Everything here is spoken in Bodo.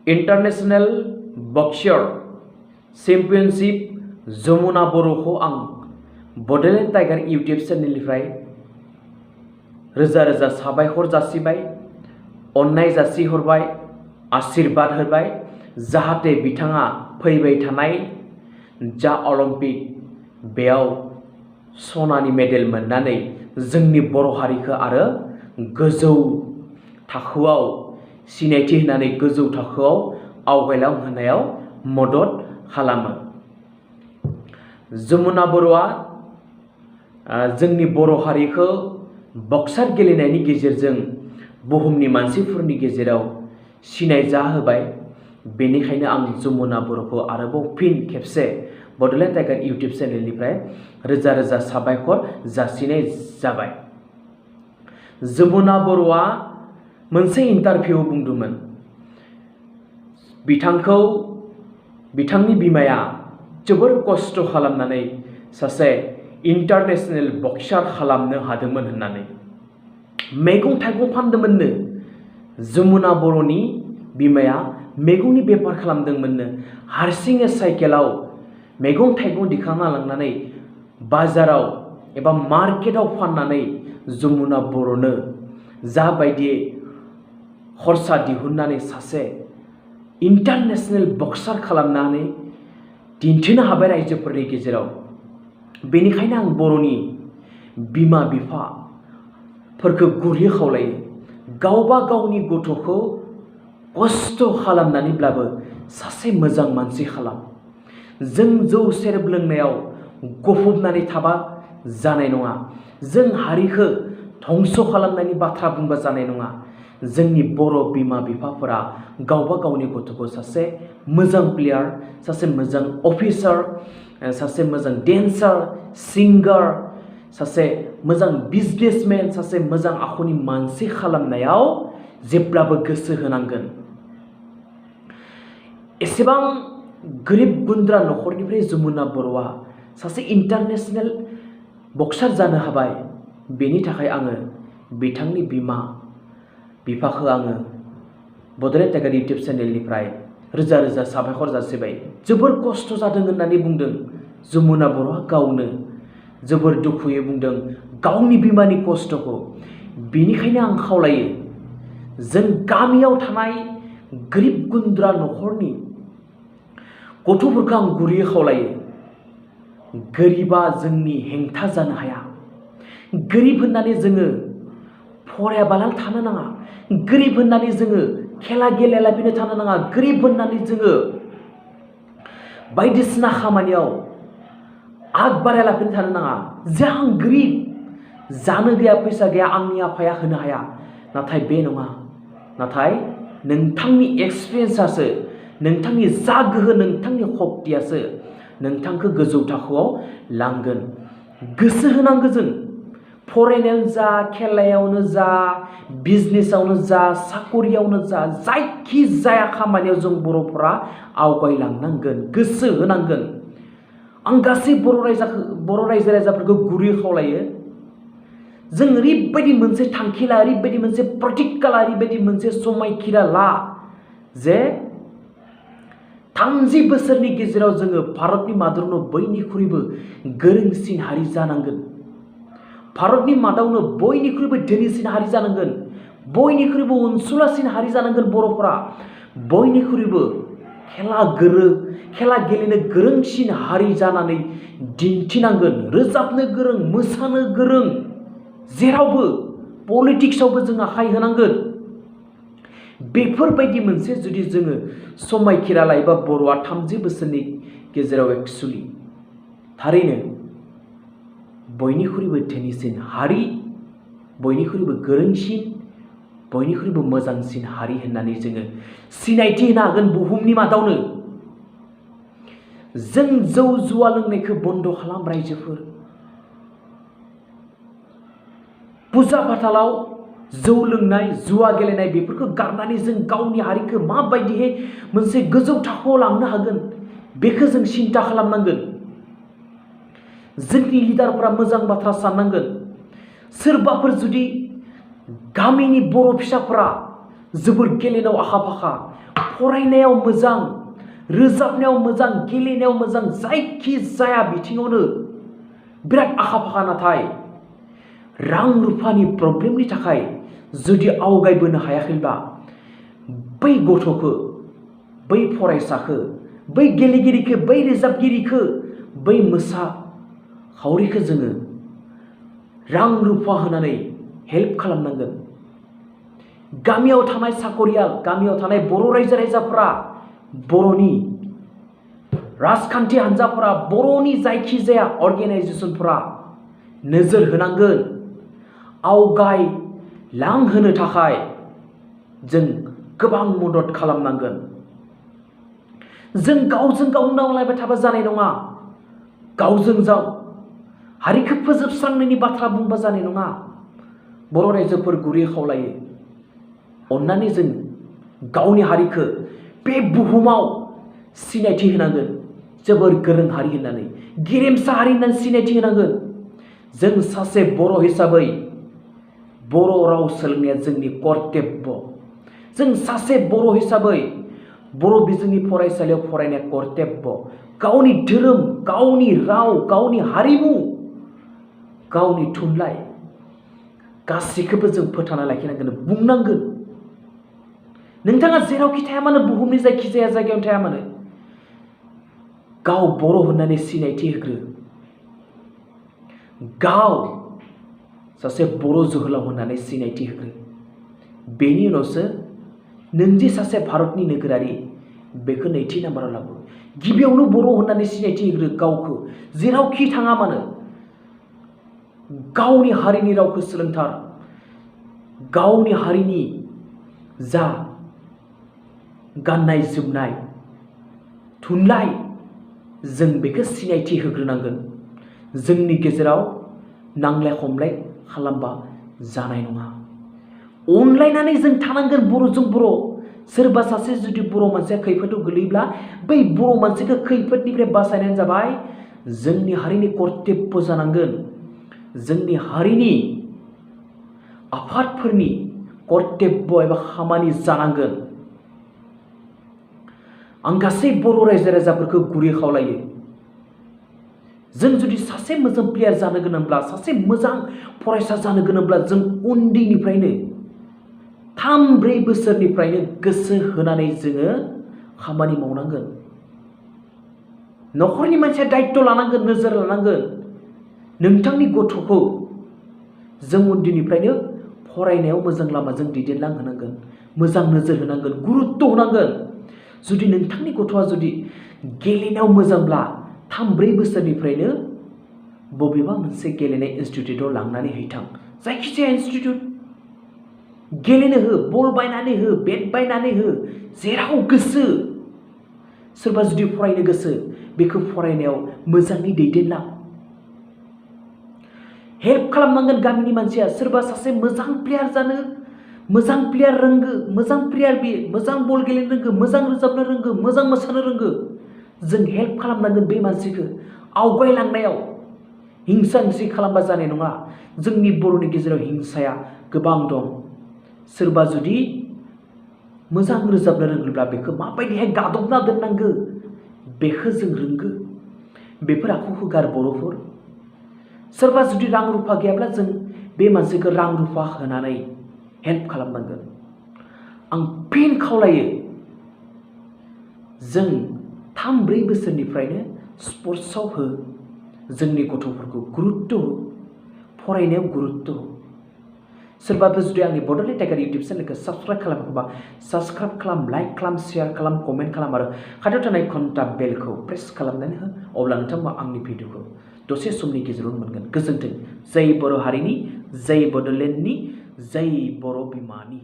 इंटरनेशनल बॉक्सर चैंपियनशिप जमुना बरो को आं बडोलेण्ड टाइगर यूट्यूब चैनेलनिफ्राय रोजा रोजा साबायखर जासिबाय, अननाय जासिहरबाय, आशीर्वाद होबाय जाहाथे बिथाङा फैबाय थानाय जा ओलम्पिक बेयाव सनानि मेडेल मोननानै जोंनि बर' हारिखौ आरो गोजौ थाखोआव सिनायथि होनानै गोजौ थाखोआव आवगायलांहोनायाव मदद खालामो। जमुना बर'आ जोंनि बर' हारिखौ बक्सार गेलेनायनि गेजेरजों बुहुमनि मानसिफोरनि गेजेराव सिनायजा होबाय। बेनिखायनो आं जमुना बर'खौ आरोबाव फिन खेबसे बडोलेण्ड टाइगर यूट्यूब चैनेलनिफ्राय रोजा रोजा साबायखर जासिनाय जाबाय। जमुना बर'आ मोनसे इन्टारभिउ बुंदोंमोन बिथांनि बिमाया जोबोर खस्थ' खालामनानै सासे इंटरनेशनल बक्सार खालामनो हादोंमोन होननानै। मैगं थाइगं फानदोंमोननो जमुना बर'नि बिमाया, मैगंनि बेफार खालामदोंमोननो। हारसिङै साइकेलाव मैगं थाइगं दिखांना लांनानै बाजाराव एबा मार्केटाव फाननानै जमुना बर'नो जाबायदि खरसा दिहुननानै सासे इंटरनेशनल बक्सार खालामनानै दिन्थिनो हाबाय रायजोफोरनि गेजेराव। बेनिखायनो आं बर'नि बिमा बिफाफोरखौ गुरै खावलायो, गावबा गावनि गथ'खौ खस्थ' खालामनानैब्लाबो सासे मोजां मानसि खालाम। जों जौ सेरेब लोंनायाव गफबनानै थाबा जानाय नङा। जों हारिखौ धंस खालामनायनि बाथ्रा बुंबा जानाय नङा। जोंनि बर' बिमा बिफाफोरा गावबा गावनि गथ'खौ सासे मोजां प्लेयार, सासे मोजां अफिसार, सासे मोजां डेन्सार, सिंगार, सासे मोजां बिजनेसमेन, सासे मोजां आखुनि मानसि खालामनायाव जेब्लाबो गोसो होनांगोन। एसेबां गोरिब गुन्द्रा न'खरनिफ्राय जमुना बर'आ सासे इंटरनेशनल बक्सार जानो हाबाय। बेनि थाखाय आङो बिथांनि बिमा बिफाखौ आङो बडोलेण्ड टाइगर यूट्यूब चैनेलनिफ्राय रोजा रोजा साबायखर जासिबाय। जोबोर खस्थ' जादों होननानै बुंदों जमुना बर'आ, गावनो जोबोर दुखुयै बुंदों गावनि बिमानि खस्थ'खौ। बेनिखायनो आं खावलायो, जों गामियाव थानाय गोरिब गुन्द्रा न'खरनि गथ'फोरखौ आं गुरैयै खावलायो, गोरिबा जोंनि हेंथा जानो हाया। गोरिब होननानै जोङो फरायाबालानो थानो नाङा। गोरिब होननानै जोङो खेला गेलेयालाबानो थानो नाङा। गोरिब होननानै जोङो बायदिसिना खामानियाव आग बारायालाबानो थानो नाङा। जे आं गोरिब, जानो गैया, फैसा गैया, आंनि आफाया होनो हाया। नाथाय बे नङा। नाथाय नोंथांनि एक्सपिरियेन्सआसो, नोंथांनि जा गोहो, नोंथांनि शक्तियासो नोंथांखौ गोजौ थाखोआव लांगोन। गोसो होनांगौ जों। फरायनायावनो जा, खेलायावनो जा, बिजनेसावनो जा, साकरियावनो जा, जायखि जाया खामानियाव जों बर'फोरा आवगायलांनांगोन, गोसो होनांगोन। आं गासै बर' रायजो राजाफोरखौ गुरै खावलायो, जों ओरैबायदि मोनसे थांखि ला, ओरैबायदि मोनसे प्रतिज्ञा ला, ओरैबायदि मोनसे समायखिरा ला जे 30 बोसोरनि गेजेराव जोङो भारतनि मादावनो बयनिख्रुइबो गोरोंसिन हारि जानांगोन। भारतनि मादावनो बयनिख्रुइबो धोनिसिन हारि जानांगोन। बयनिख्रुइबो अनसुलासिन हारि जानांगोन बर'फोरा। बयनिख्रुइबो खेला गेलेनो गोरोंसिन हारि जानानै दिन्थिनांगोन। रोजाबनो गोरों, मोसानो गोरों, जेरावबो पलिटिक्सआवबो जों आखाइ होनांगोन। बेफोरबायदि मोनसे जुदि जोङो समायखिरा लायोबा बर'आ 30 बोसोरनि गेजेराव एक्चुअलि थारैनो बयनिख्रुइबो धोनिसिन हारि, बयनिख्रुइबो गोरोंसिन, बयनिख्रुइबो मोजांसिन हारि होननानै जोङो सिनायथि होनो हागोन बुहुमनि मादावनो। जों जौ जुवा लोंनायखौ बन्द खालाम रायजोफोर। फुजा फाथालाव जौ लोंनाय, जुवा गेलेनाय बेफोरखौ गारनानै जों गावनि हारिखौ माबायदिहाय मोनसे गोजौ थाखोआव लांनो हागोन बेखौ जों सिन्था खालामनांगोन। जोंनि लिडारफोरा मोजां बाथ्रा साननांगोन। सोरबाफोर जुदि गामिनि बर' फिसाफोरा जोबोर गेलेनायाव आखा फाखा, फरायनायाव मोजां, रोजाबनायाव मोजां, गेलेनायाव मोजां, जायखि जाया बिथिङावनो बिराद आखा-फाखा, नाथाय रां रुफानि प्रब्लेमनि थाखाय जुदि आवगायबोनो हायाखैब्ला बै गथ'खौ, बै फरायसाखौ, बै गेलेगिरिखौ, बै रोजाबगिरिखौ, बै मोसाखावरिखौ जोङो रां रुफा होनानै हेल्प खालामनांगोन। गामियाव थानाय साकरियाल, गामियाव थानाय बर' रायजो राजाफोरा, बर'नि राजखान्थि हान्जाफोरा, बर'नि जायखिजाया अर्गेनाइजेसनफोरा नोजोर होनांगोन। आवगायलांहोनो थाखाय जों गोबां मदद खालामनांगोन। जों गावजों गाव नांलायबाय थाबा जानाय नङा। गावजों गाव हारिखौ फोजोबस्रांनायनि बाथ्रा बुंबा जानाय नङा। बर' रायजोफोर गुरै खावलायो, अन्नानै जों गावनि हारिखौ बे बुहुमाव सिनायथि होनांगोन। जोबोर गोरों हारि होननानै, गेरेमसा हारि होननानै सिनायथि होनांगोन। जों सासे बर' हिसाबै बर' राव सोलोंनाया जोंनि कर्तब्य। जों सासे बर' हिसाबै बर' बिजोंनि फरायसालियाव फरायनाया कर्तब्य। गावनि धोरोम, गावनि राव, गावनि हारिमु, गावनि थुनलाइ गासैखौबो जों फोथांना लाखिनांगोन, बुंनांगोन। नोंथाङा जेरावखि थाया मानो, बुहुमनि जायखिजाया जायगायाव थाया मानो, गाव बर' होननानै सिनायथि होग्रो। गाव सासे बर' जोहोलाव होननानै सिनायथि होग्रो। बेनि उनावसो नोंदि सासे भारतनि नोगोरारि, बेखौ नैथि नाम्बाराव लाबो। गिबियावनो बर' होननानै सिनायथि होग्रो गावखौ। जेरावखि थाङा मानो गावनि हारिनि रावखौ सोलोंथार। गावनि हारिनि जा गाननाय जोमनाय, थुनलाइ, जों बेखौ सिनायथि होग्रोनांगोन। जोंनि गेजेराव नांलाय खमलाय खालामबा जानाय नङा। अनलायनानै जों थानांगोन बर'जों बर'। सोरबा सासे जुदि बर' मानसिया खैफोदाव गोलैब्ला बै बर' मानसिखौ खैफोदनिफ्राय बासायनायानो जाबाय जोंनि हारिनि कर्तब्य जानांगोन। जोंनि हारिनि आफादफोरनि कर्तब्य एबा खामानि जानांगोन। आं गासै बर' रायजो राजाफोरखौ गुरै खावलायो, जों जुदि सासे मोजां प्लेयार जानो गोनांब्ला, सासे मोजां फरायसा जानो गोनांब्ला, जों उन्दैनिफ्रायनो 3-4 बोसोरनिफ्रायनो गोसो होनानै जोङो खामानि मावनांगोन। न'खरनि मानसिया दायित्व लानांगोन, नोजोर लानांगोन। नोंथांनि गथ'खौ जों उन्दैनिफ्रायनो फरायनायाव मोजां लामाजों दैदेनलांहोनांगोन, मोजां नोजोर होनांगोन, गुरुत्व होनांगोन। जुदि नोंथांनि गथ'आ जुदि गेलेनायाव मोजांब्ला 3-4 बोसोरनिफ्रायनो बबेबा मोनसे गेलेनाय इनस्टिट्युटआव लांनानै हैथां। जायखिजाया इनस्टिट्युट, गेलेनो हो, बल बायनानै हो, बेट बायनानै हो, जेराव गोसो। सोरबा जुदि फरायनो गोसो, बेखौ फरायनायाव मोजाङै दैदेनलां। हेल्प खालामनांगोन गामिनि मानसिया। सोरबा सासे मोजां प्लेयार जानो, मोजां प्लेयार रोंगो, मोजां प्लेयार बियो, मोजां बल गेलेनो रोंगो, मोजां रोजाबनो रोंगो, मोजां मोसानो रोंगो, जों हेल्प खालामनांगोन बे मानसिखौ आवगायलांनायाव। हिंसा हिंसि खालामबा जानाय नङा। जोंनि बर'नि गेजेराव हिंसाया गोबां दं। सोरबा जुदि मोजां रोजाबनो रोंगोब्ला बेखौ माबायदिहाय गादबना दोननांगो बेखौ जों रोंगो। बेफोर आखुखौ गार बर'फोर। सोरबा जुदि रां रुफा गैयाब्ला जों बे मानसिखौ रां रुफा होनानै हेल्प खालामनांगोन। आं फिन खावलायो, जों 3-4 बोसोरनिफ्रायनो स्पर्ट्सआव हो, जोंनि गथ'फोरखौ गुरुत्व हो, फरायनायाव गुरुत्व हो। सोरबाबो जुदि आंनि बड'लेण्ड टाइगार इउटुब चेनेलखौ साबस्क्राइब खालामाखैबा साबस्क्राइब खालाम, लाइक खालाम, शेयार खालाम, कमेन्ट खालाम आरो खाथियाव थानाय घन्टा बेलखौ प्रेस खालामनानै हो। अब्ला नोंथांमोना आंनि भिडिअखौ दसे समनि गेजेरावनो मोनगोन। गोजोन्थों। जय बर' हारिनि, जय बड'लेण्डनि, जय बर' बिमानि।